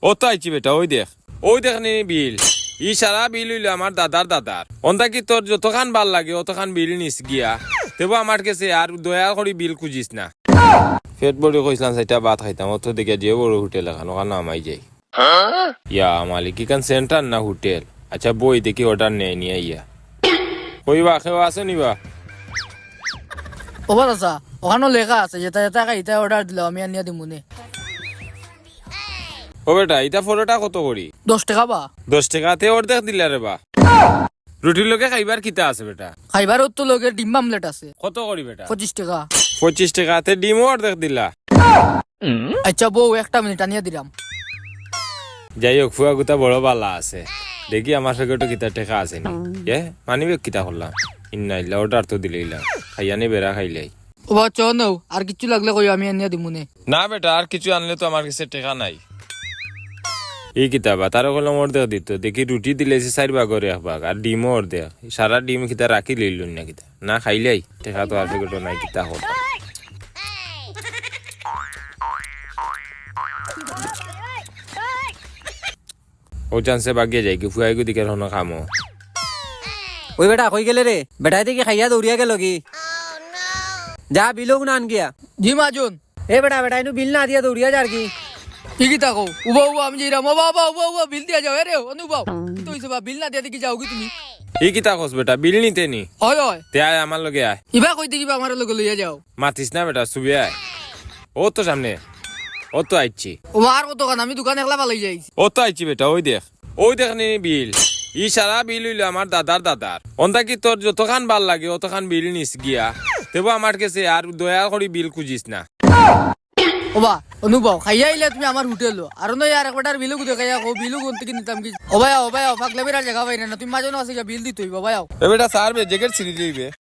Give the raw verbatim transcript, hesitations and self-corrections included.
অউ তো আইছি বেটা, অউ দেখ। অউ দেখ নি বিল। ই সারা বিল অইলো আমার দাদার দাদার। অন থাকি তোর যতখান বার লাগে, অতখান বিল নিস গিয়া। তেবু আমার গেছে আর দয়া করি বিল খুজিস না। পেট ভরি কইছলাম চাইরটা ভাত খাইতাম, অত দেখিয়া যে বড় হোটেল এখান, অখানো হামাই যাই। ইয়া মালিক, ইখান সেন্টার না হোটেল? আচ্ছা, বই দেখি অর্ডার নেয় নি আইয়া। কইবা, কেউ আছে নি বা? ও বা চাচা, অখানো লেখা আছে, যেটা যেটা খাইতা অর্ডার দিলাও, আমি আনিয়া দিমুনে। ও বেটা, ইটা পরোটা কত করি? দশ টেকা বা। দশ টেকাতে অর্ধেক দিলা রে বা। রুটির লগে খাইবার কিতা আছে বেটা? খাইবার অউ তো লগে ডিম আমলেট আছে। কত করি বেটা? পঁচিশ টেকা। পঁচিশ টেকাতে ডিমও অর্ধেক দিলা। আচ্ছা বউ, একটা মিনিট আনিয়া দিলাম। যাই হোক, ফুয়া গুতা বড় বালা আছে। দেখি আমার পকেটো কিতা টেকা আছে নি। এ, মানিব্যাগ কিতা করলাম? ইন্না ইল্লা, অর্ডার তো দিলাইলাম। খাইয়া নি বেড়া খাইলাই। ও বা, চ নেও, আর কিচ্ছু লাগলে কইও, আমি আনিয়া দিমুনে। না বেটা, আর কিছু আনলে তো আমার গেছে টেকা নাই। ই কিতা বা, তারে কইলাম অর্ধেক দিতো, দেখি রুটি দিলাইছে চাইর ভাগর এক ভাগ, আর ডিমও অর্ধেক। সারা ডিম কিতা রাখি লইল না কিতা? না খাইলাই, টেকা তো আর পকেটো নাই, কিতা করতাম। অউ চান্সে বাগিয়া যাই, কি ফুয়াইগু দিকে হনো খামো। ওই বেটা, কই গেলে রে? বেটায় দেখি খাইয়া দৌড়িয়া গেল কি? যা, বিল অগুন আন গিয়া। জি মাজন। এ বেটা, বেটা, ইনু বিল না দিয়া দৌড়িয়া যার কি? ই কিতা কও? উবা, উবা, আমি যাইরাম। ও বাবা, উবা, উবা, বিল দিয়া যাও। এ রে, অনু বাও। কিতা অইছে বা, বিল না দিয়া দেখি যাও কি তুমি? ই কিতা কস বেটা, বিল নিতে নি? অয়, অয়। তে আয়, আমার লগে আয়। ইবা কই দেখি বা, আমার লগে লইয়া যাও। মাতিস না বেটা, চুবিয়া আয়। অউ তো সামনে, অউ তো আইছি। ও আর কতখান, আমি দোকান একলা ফালাই যাইছি। অউ তো আইছি বেটা, অউ দেখ, অউ দেখ নি বিল। ই সারা বিল অইলো আমার দাদার দাদার। অন থাকি তোর যতখান বার লাগে, অতখান বিল নিস গিয়া। তেবু আমার গেছে আর দয়া করি বিল খুজিস না। ও বা, অনু বাও, খাইয়া আইলে তুমি আমার হোটেলো। আর নয় আর একবার বিল অগু দেখাইয়া কও, বিল অগু অন থাকি নিতাম কি? ও ভাই, ও ভাই, ও পাগলা বেড়ার জাগা পাই না, তুমি মাজন আছে গিয়া বিল দিতে অইবো, ভাই। এ বেটা, স্যার বে, জ্যাকেট ছিঁড়ি যাইবে।